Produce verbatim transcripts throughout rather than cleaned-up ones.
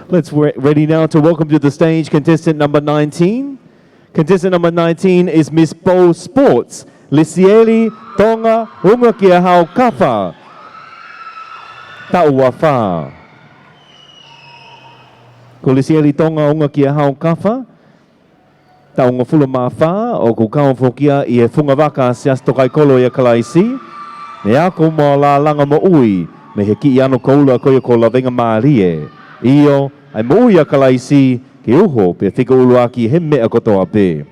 Let's re-, ready now to welcome to the stage contestant number nineteen. Contestant number nineteen is Miss Bold Sports, Lisieli Tonga Ungakiahau Kafa, taʻu ua fā. Ko Lisieli Tonga Ungakiahau Kafa, taʻu hongofulu mā fā, ʻoku kau foki ia ʻi he fungavaka Siasi Tokaikolo ʻia Kalaisi, ne ako mo lālanga moʻui mei he kiʻi ano koula ko ia ko Lavengamālie. ʻIo, ʻa e moʻui ʻa Kalaisi ke uho pea fika ʻuluaki he meʻa kotoa pē.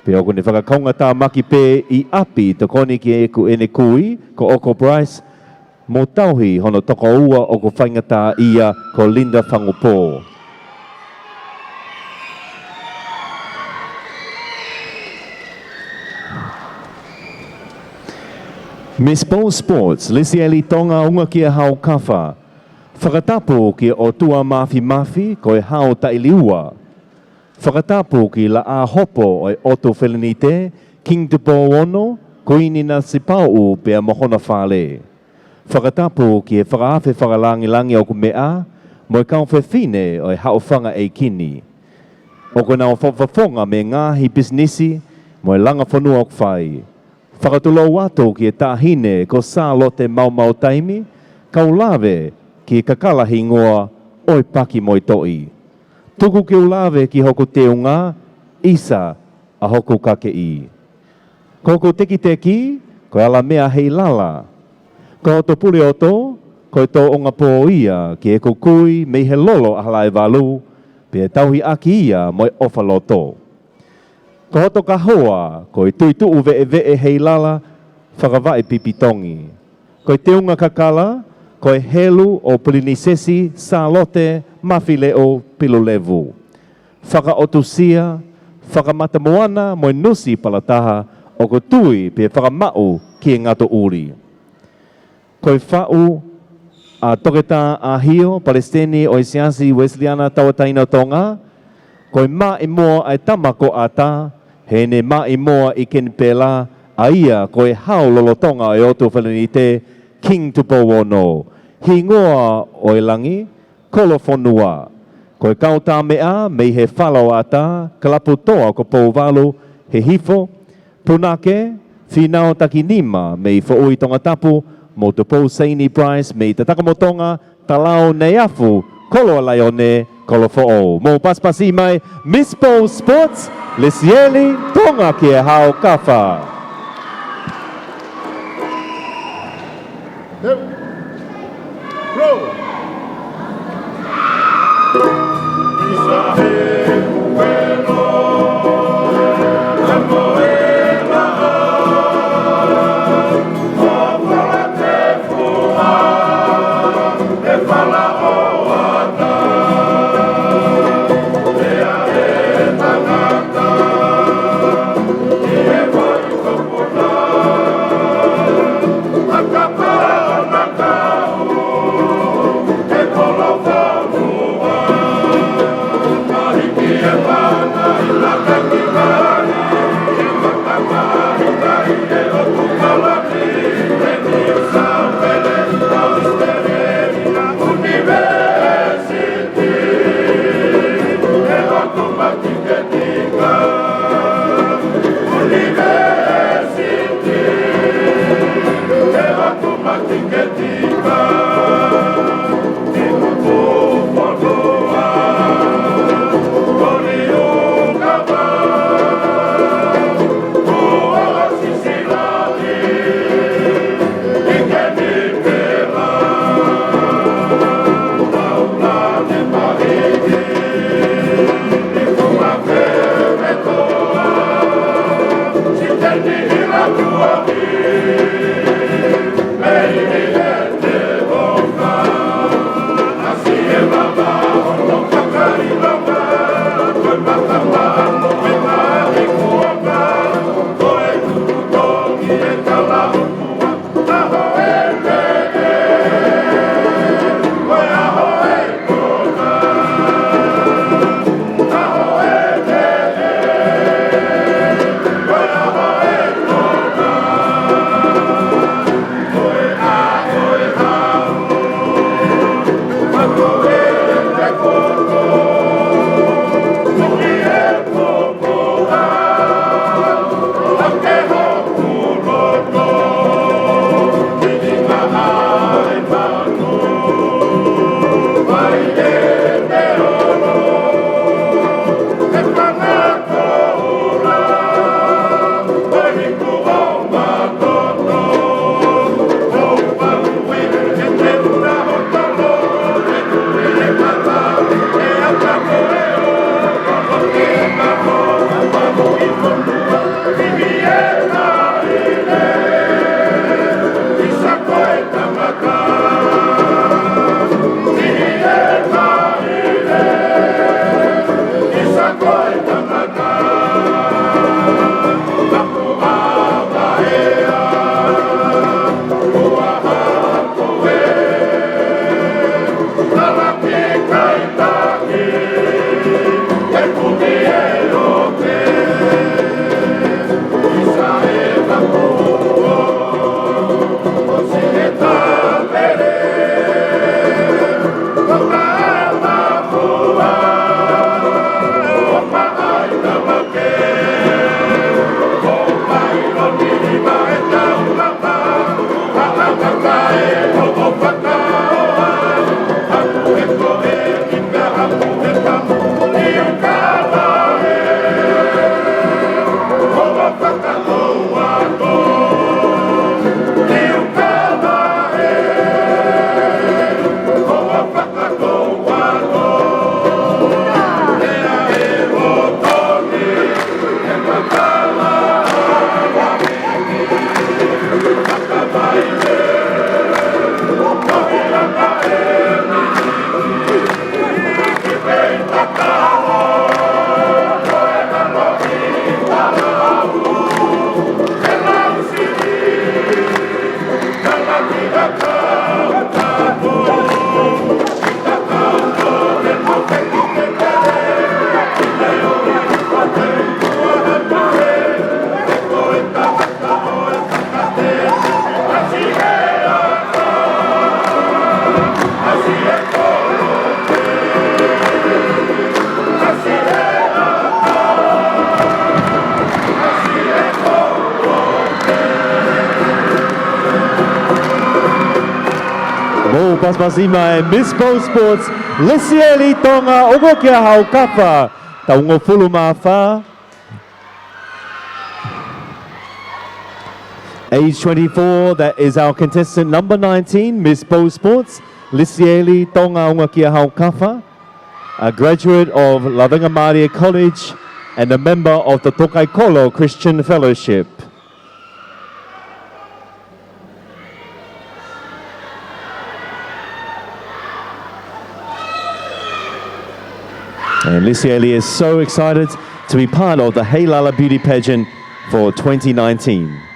Pea ʻoku ne fakakaungatāmaki pē ʻi ʻapi, tokoni ki heʻeku ʻene kui ko ʻOko Bryce, mo tauhi hono tokoua ʻoku faingataʻaʻia ko Linda Fangupō. Miss Bold Sports, Lisieli Tonga Ungakiahau Kafa, fakatapu ki he ʻOtua Māfimafi ko e Hau Taʻiliua. Fakatapu ki Laʻā Hopo ʻo e ʻOtu Felinite, King Tupou Ono, Kuini Nanasipauʻu pea mo hona fale. Fakatapu ki he fakaafe fakalāngilangi ʻoku meʻa, mo e kau fefine ʻo e Haʻofanga ʻEiki ni. ʻOku nau fakafofonga mei he ngaahi pisinisi mo e langa fonua ʻoku fai. Fakatulou atu ki he taʻahine ko Sālote Maumau Taimi, kau lave ki he kakala hingoa ʻo e Paki mo e Toʻi. Tuku ke u lave ki hoku teunga, ʻisa ʻa hoku kakeʻi. Ko hoku tekiteki, ko e Alamea Heilala. Ko hoto puleʻoto, ko e tōʻonga pō ia ki heʻeku kui mei he lolo ʻa Halaevalu, pea tauhi ʻaki ia mo e ʻofa loto. Ko hoto kahoa, ko e Tuituʻu Veʻeveʻe Heilala Fakavaʻe Pipitongi. Ko e teunga kakala, ko e helu ʻo Pilinisesi Sālote Mafileʻo Pilulevu. Fakaʻotusia, fakamatamoana mo e nusi palataha ʻoku tui pea fakamaʻu ki he ngato ʻuli. Ko e faʻu ʻa Toketā ʻAhio, Palesiteni ʻo e Siasi Uēsiliana Tauʻatāina ʻo Tonga, ko e maʻimoa ʻa e tama ko ʻAta, heʻene maʻimoa ʻi Kenipela, ʻa ia ko e Hau lolotonga ʻo e ʻOtu Felinite, King Tupou Ono. Hingoa ʻo e langi, Kolofonua. Ko e kau tā meʻa mei he fala ʻo ʻAta, Kalapu Toa ko Pouvalu, he hifo, Punake, Fīnau Takinima mei Foʻui Tongatapu, mo Tupou Seini Price mei Tatakamotonga, Talau Neiafu, Koloa Laione, Kolofoʻou. Mou pasipasi mai, Miss Bold Sports, Lisieli Tonga Kiehau Kafa. Pasipasi mai Miss Bowl Sports, Lisieli Tonga, Ongokia Haukafa, taʻu hongofulu mā fā. Age twenty-four, that is our contestant number nineteen, Miss Bowl Sports, Lisieli Tonga, Ongokia Haukafa, a graduate of Lavengamālie College and a member of the Tokaikolo Christian Fellowship. And Lisieli is so excited to be part of the Heilala Beauty Pageant for twenty nineteen.